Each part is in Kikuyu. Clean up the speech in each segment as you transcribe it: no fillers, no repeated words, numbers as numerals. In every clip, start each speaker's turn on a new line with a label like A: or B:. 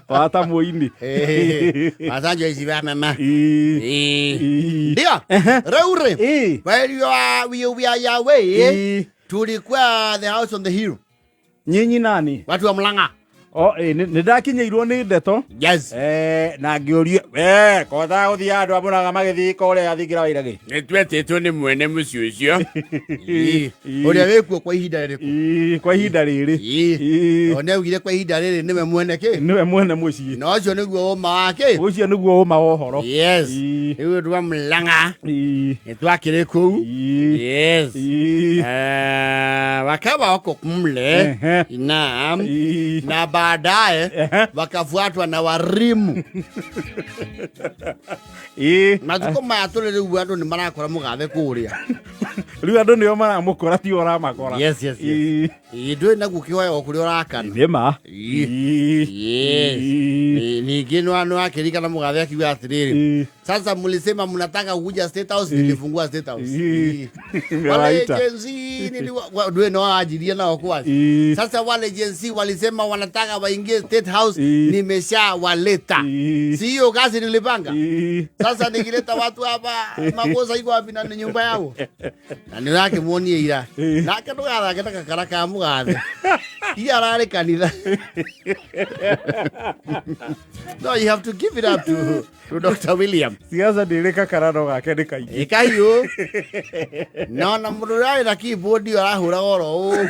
A: Wata mũini.
B: Asa Joyce wa mama.
A: Ĩĩ.
B: Ĩĩ.
A: Ĩĩ.
B: Ndio. Rĩu rĩ.
A: Ĩĩ.
B: While you are we are your way.
A: Ĩĩ.
B: Tulikuwa the house on the hill.
A: Nyinyi nani?
B: Watu wa Mlang'a.
A: O, ĩ, nĩ ndakinyĩirwo nĩ ndeto.
B: Yes.
A: Na ngĩũrio we kotha gũthiĩ andũ a Mũrang'a magĩthiĩ kũrĩa thingira wa iregi.
B: Nĩ twetĩtwo nĩ mwene mũciĩ ũcio. Ũrĩa wĩkuo kwa ihinda rĩrĩkũ?
A: Ĩĩ, kwa ihinda rĩrĩ.
B: Ĩĩ.
A: Ĩĩ.
B: O nĩ augire kwa ihinda rĩrĩ nĩwe mwene kĩ?
A: Nĩwe mwene mũciĩ.
B: Na ũcio nĩguo ũma wa kĩ?
A: Ũcio nĩguo ũma wa ũhoro.
B: Yes.
A: Ĩĩ.
B: Rĩu andũ a Mlang'a
A: Ĩĩ.
B: nĩ twakĩrĩ kũu.
A: Ĩĩ.
B: Yes.
A: Ĩĩ.
B: Wakawa wako mle.
A: Ehe.
B: Naam.
A: Ĩĩ.
B: Na baadaye
A: Ehe.
B: wakafuatwa na warimu.
A: Ĩĩ.
B: Matukũ maya tũrĩ rĩu andũ nĩ marakora mũgathe kũrĩa.
A: Rĩu andũ nĩo maramũkora ti ũramakora.
B: Yes.
A: Ĩĩ.
B: Ĩĩ, ndũĩ naguo kĩhoya kũrĩa ũrakana.
A: Nĩ ma.
B: Ĩĩ.
A: Ĩĩ.
B: Yes.
A: Ĩĩ.
B: Ningĩ nĩ wakĩririkana mũgathe akiuga atĩrĩrĩ,
A: Ĩĩ.
B: sasa mlisema mnataka kuja State House, nilifungua State House.
A: Ĩĩ.
B: Ĩĩ. Wale
A: Mĩraita.
B: Gen Z ndũĩ no wanjirie nao kwanza.
A: Ĩĩ.
B: Sasa wale Gen Z walisema wanataka waingie State House,
A: Ĩĩ.
B: nimeshawaleta.
A: Ĩĩ.
B: Si hiyo kazi nilipanga.
A: Ĩĩ.
B: Sasa nikileta watu hapa makosa iko wapi na ni nyumba yao? Na nĩ ũrakĩmuonia ira.
A: Ĩĩ.
B: Nake ndũgathake na kakara ka mũgathe. Ira ararĩ kanitha. No, you have to give it up to Dr. William.
A: Siasa ndĩrĩ kakara no gake nĩ kaingĩ.
B: Ĩkahiũ. Na ona mũndũ ũrĩa arĩ na keyboard ĩyo arahũraga oro ũũ.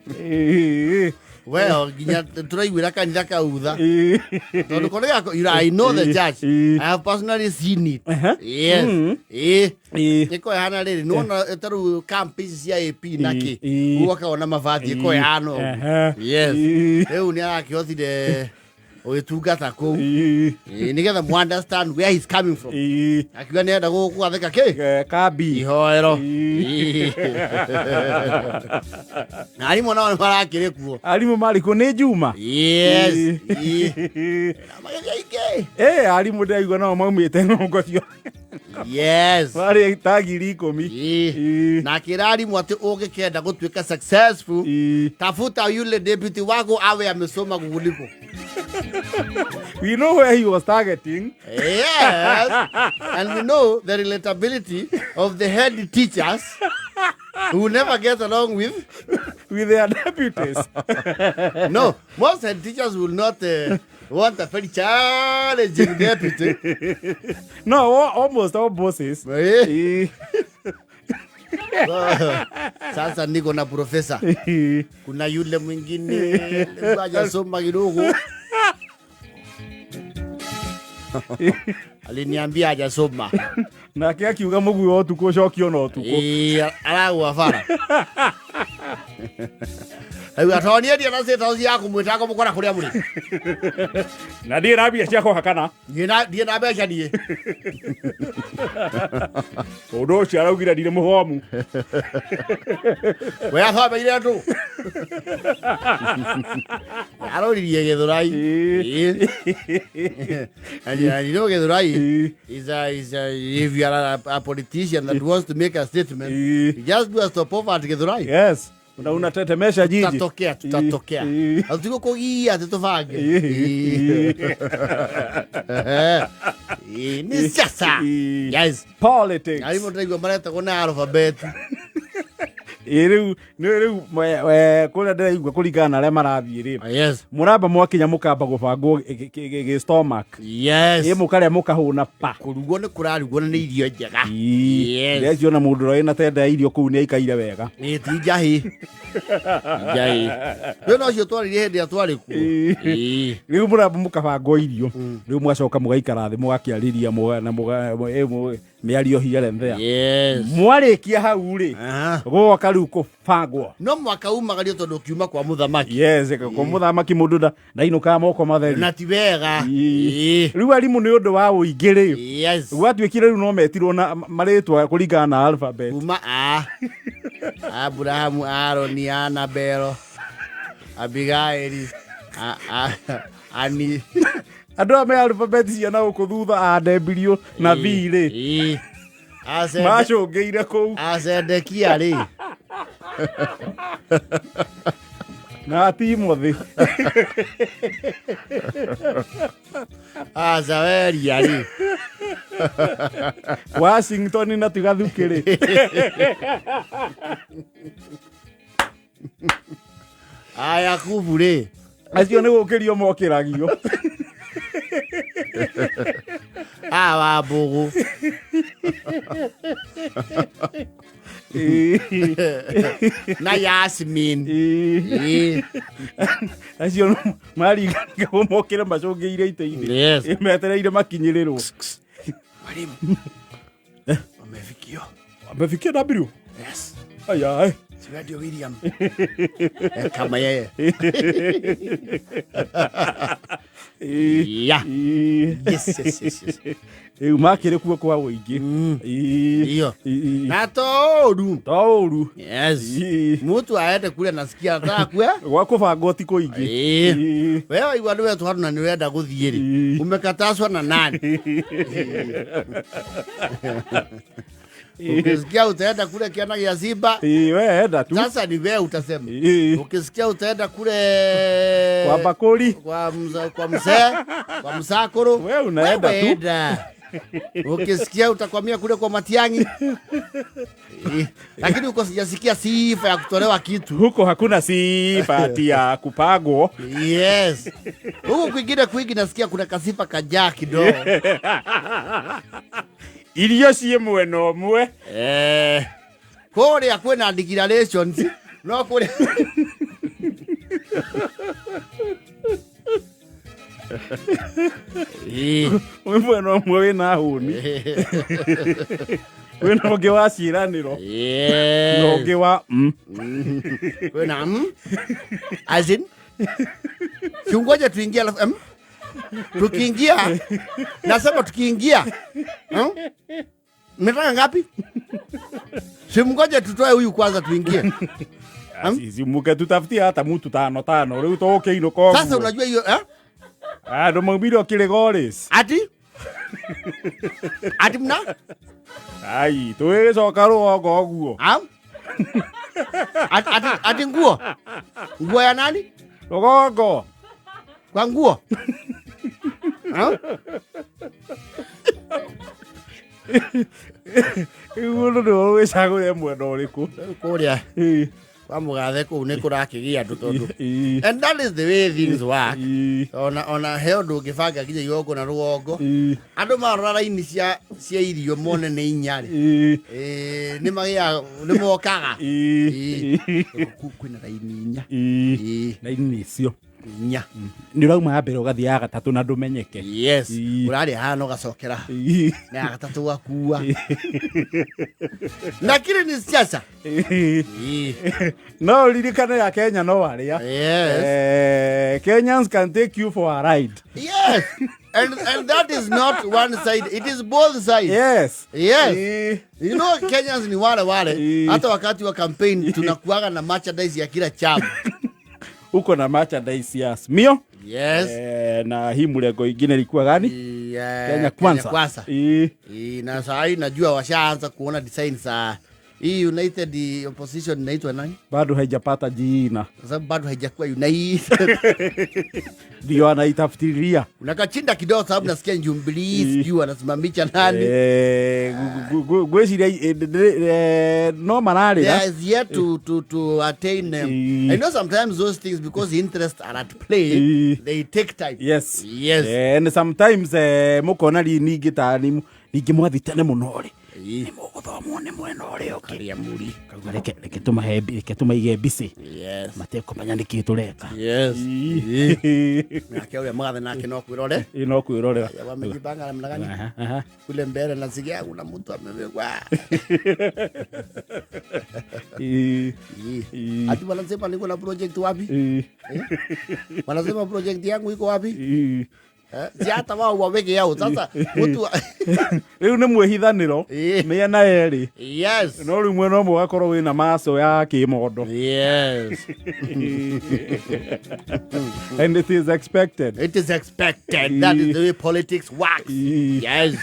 A: Ĩĩ.
B: Well, nginya tũraiguĩra kanitha kautha.
A: Ĩĩ.
B: Tondũ kũrĩa gako- you know, I know the church.
A: Ĩĩ.
B: I have personally seen it.
A: Ehe.
B: Yes. Ĩĩ.
A: Ĩĩ.
B: Ĩko ĩhana rĩrĩ nĩwona ta rĩu camp ici cia AP na kĩ
A: Ĩĩ.
B: ũgakona mabati ĩko ĩhana ũguo.
A: Ehe.
B: Yes.
A: Ĩĩ.
B: Rĩu nĩ arakĩhotire ũgĩtungata kũu.
A: Ĩĩ.
B: Ĩĩ, nĩgetha mu understand where he's coming from.
A: Ĩĩ.
B: Akiuga nĩenda gũgatheka kĩ?
A: Kambi.
B: Ihoero.
A: Ĩĩ.
B: Na arimũ nao nĩ marakĩrĩ kuo.
A: Arimũ marĩ kuo nĩ Juma.
B: Yes.
A: Ĩĩ.
B: Ĩĩ. Na magĩthiĩ aingĩ.
A: Ĩĩ, arimũ ndĩraigua nao maumĩte ng'ongo cio.
B: Yes.
A: Marĩ ta 10,000.
B: Ĩĩ.
A: Ĩĩ.
B: Na akĩra arimũ atĩ ũngĩkenda gũtuĩka successful,
A: Ĩĩ.
B: tafuta yule deputy wako awe amesoma kukuliko.
A: We know where he was targeting.
B: Yes. And we know the relatability of the head teachers who never get along with.
A: With their deputies.
B: No, most head teachers will not want a very challenging deputy.
A: No, almost all bosses.
B: Eh?
A: Ĩĩ.
B: Sasa niko na profesa,
A: Ĩĩ.
B: kuna yule mwingine alikuwa hajasoma kidogo, aliniambia hajasoma.
A: Nake akiuga mũguĩ wa ũtukũ ũcokio na ũtukũ.
B: Ĩĩ, aragwa bara rĩu atonie ndia na State House ya kũmwĩta kũmũkora kũrĩa mũrĩ.
A: Na ndirĩ na mbia cia kũhakana.
B: Niĩ na mbeca niĩ.
A: Ũndũ ũcio araugire ndirĩ mũthomu.
B: We athomeire andũ aroririe Gĩthũrai.
A: Ĩĩ.
B: Ĩĩ. And you know Gĩthũrai
A: Ĩĩ.
B: is a if you are a politician that wants to make a statement,
A: Ĩĩ.
B: you just do a stopover at Gĩthũrai.
A: Yes. Na unatetemesha jiji.
B: Tutatokea, tutatokea.
A: Ĩĩ.
B: Hatutigũkũgia atĩ tũbange.
A: Ĩĩ.
B: Ĩĩ. Ĩĩ, nĩ siasa.
A: Ĩĩ.
B: Yes.
A: Politics.
B: Arimũ ndĩraigua maretagwo na alphabet.
A: Ĩĩ, rĩu nĩ rĩu kũrĩa ndĩraigua kũringana na arĩa marathiĩ rĩ,
B: Yes.
A: mũramba mwakinya mũkamba gũbangwo gĩ stomach.
B: Yes.
A: Ĩ, mũkarĩa mũkahũna pa.
B: Kũrugwo nĩ kũrarugwo na nĩ irio njega. Yes.
A: Ndĩraciona mũndũ ũrĩa wĩna tenda ya irio kũu nĩ aikaire wega.
B: Ĩ, ti njahĩ. Njahĩ. Rĩu no cio twaririe hĩndĩ ĩrĩa twarĩ kuo.
A: Ĩĩ.
B: Ĩĩ.
A: Rĩu mũramba mũkabangwo irio, rĩu mũgacoka mũgaikara thĩ mũgakĩarĩria na mĩario here and there.
B: Yes.
A: Mwarĩkia hau rĩ,
B: Aha.
A: gũgoka rĩu kũbangwo.
B: No mwaka umagario tondũ ũkiuma kwa mũthamaki.
A: Yes, kwa mũthamaki mũndũ ndainũkaga moko matheri.
B: Na ti wega.
A: Ĩĩ.
B: Ĩĩ.
A: Rĩu arimũ nĩ ũndũ wa ũingĩ rĩ,
B: Yes.
A: gwatuĩkire rĩu no metirwo na marĩtwa kũringana na alphabet.
B: Kuma A. Abrahamu, Aroni, Anabelo, Abigaili, Ani.
A: Andũ aya me alphabet cia na gũkũ thutha A W na V rĩ,
B: Ĩĩ.
A: macũngĩire kũu.
B: Asedekia rĩ.
A: Na Timothy.
B: Ah, Zaweria rĩ.
A: Washington na tigathukĩ rĩ.
B: Ah, Yakubu rĩ.
A: Acio nĩ gũkĩrio mokĩragio.
B: Ah, Wambũgũ. Na Yasmin. Ĩĩ.
A: Acio maringanĩgwo mokĩre macũngĩire itĩ-inĩ.
B: Yes.
A: Metereire makinyĩrĩrwo.
B: Mwalimu. Wamefikio.
A: Amefikia W.
B: Yes.
A: Aya. Eh.
B: Si wewe ndio William. Eh, kama yeye. Yeah. Yes, yes, yes, yes.
A: Rĩu makĩrĩ kuo kwa ũingĩ.
B: Iyo. Na to ũru.
A: To ũru.
B: Yes.
A: Ĩĩ.
B: Mtu aende kule nasikia anataka kwe.
A: Gwa kũbangwo ti kũingĩ.
B: Ĩĩ.
A: Ĩĩ.
B: Wewe waigua nĩ wetwo na nĩ ũrenda gũthiĩ rĩ.
A: Ĩĩ.
B: Umekataswa na nani? Ukisikia utaenda kule kiana gĩa Simba,
A: Ĩĩ, we enda tu.
B: sasa ni wewe utasema.
A: Ĩĩ.
B: Ukisikia utaenda kule
A: Kwa bakuli.
B: kwa mzee, kwa msakuru,
A: Wewe unaenda
B: wewe
A: tu.
B: enda. Ukisikia utakwamia kule kwa Matiang'i. Eh, lakini uko sijasikia sifa ya kutolewa kitu.
A: Huko hakuna sifa ati ya kupagwo.
B: Yes. Huku kwingine kwingi nasikia kuna kasifa kajaa kidogo.
A: Irio ciĩ mwena ũmwe.
B: Eh. Kũrĩa kwĩna declarations no kũrĩa Ĩĩ.
A: Wĩ mwena ũmwe wĩna hũni. Wĩna ũngĩ wa ciĩranĩro. Na
B: Yes.
A: ũngĩ wa
B: Kwĩna As in Kiungoja tuingie alafu Tukiingia nasema tukiingia. Mnataka ngapi? Simngoje tutoe huyu kwanza tuingie.
A: Sisi muke tutafutie hata mutu tano tano rĩu tũgũkĩinũka ũguo.
B: Sasa unajua hiyo eh?
A: Andũ maumire o Kilgoris.
B: Ati? Ati mna?
A: Ai, tũgĩgĩcoka rũgongo ũguo.
B: Am? Ati, ati, ati nguo? Nguo ya nani?
A: Rũgongo.
B: Kwa nguo? Ha?
A: Rĩu ũndũ nĩwe wĩcagũre mwena ũrĩkũ.
B: Kũrĩa
A: Ĩĩ,
B: kwa mũgathe kũu nĩ kũrakĩgia andũ tondũ.
A: ĩĩ,
B: And that is the way things work.
A: ĩĩ,
B: Ona he ũndũ ũngĩbanga nginya igongona rũgongo.
A: ĩĩ,
B: Andũ marora raini cia irio mone nĩ inya rĩ.
A: ĩĩ,
B: Ĩĩ, nĩ magĩaga nĩ mokaga.
A: ĩĩ,
B: Ĩĩ. Kũu kwĩna raini inya.
A: ĩĩ.
B: Ĩĩ,
A: Raini icio.
B: inya.
A: Nĩ ũrauma ya mbere ũgathiĩ ya gatatũ na ndũmenyeke.
B: Yes.
A: Ĩĩ.
B: Ũrarĩa hana ũgacokera.
A: Ĩĩ,
B: Na ya gatatũ ũgakua. Lakini ni siasa.
A: ĩĩ.
B: Ĩĩ.
A: No ũririkane ya Kenya no arĩa.
B: Yes.
A: Kenyans can take you for a ride.
B: Yes. And that is not one side. It is both sides.
A: Yes.
B: Yes.
A: Ĩĩ.
B: You know Kenyans ni wale wale.
A: Ĩĩ.
B: Hata wakati wa campaign tunakuaga na merchandise ya kila chama.
A: Uko na merchandise ya Smio.
B: Yes.
A: Na hii mlengo ingine ilikuwa gani?
B: Yeah,
A: Kenya Kwanza.
B: Kwanza.
A: Ĩĩ.
B: Ĩĩ, na saa hii najua washaanza kuona design za hii United Opposition inaitwa nani?
A: Bado haijapata jina.
B: Kwa sababu bado haijakuwa United.
A: Ndio anaitafutilia.
B: Unakachinda kidogo sababu nasikia Jubilee sijui wanasimamisha nani.
A: Ngwĩciria no mararĩra.
B: There is yet to attain. I know sometimes those things, because interests are at play, they take time.
A: Yes.
B: Yes.
A: And sometimes mũkona ningĩ ta ningĩ mwathi tene mũno rĩ.
B: Ĩĩ.
A: Nĩ mũgũthomwo nĩ mwena ũrĩa ũngĩ.
B: Karia muri.
A: Kauga reke tũmahe reke tũmaige mbicĩ.
B: Yes.
A: Matekũmenya nĩkĩ tũreka.
B: Yes.
A: Ĩĩ.
B: Nake ũrĩa mũgathe nake no kwĩrore.
A: Ĩĩ, no kwĩrorera.
B: Ya wamejipanga namna gani?
A: Aha, aha.
B: Kule mbele nasikia kuna mtu amewekwa.
A: Ĩĩ.
B: Ĩĩ.
A: Ĩĩ.
B: Ati wanasema niko na project wapi?
A: Ĩĩ.
B: Wanasema project yangu iko wapi?
A: Ĩĩ.
B: Si hata wao waweke yao sasa mtu
A: Rĩu nĩ mwĩhithanĩro
B: Ĩĩ.
A: mĩena yerĩ.
B: Yes.
A: No rĩu mwena ũmwe ũgakorwo wĩna maco ya kĩmondo.
B: Yes.
A: And it is expected.
B: It is expected. That is the way politics works.
A: Ĩĩ.
B: Yes.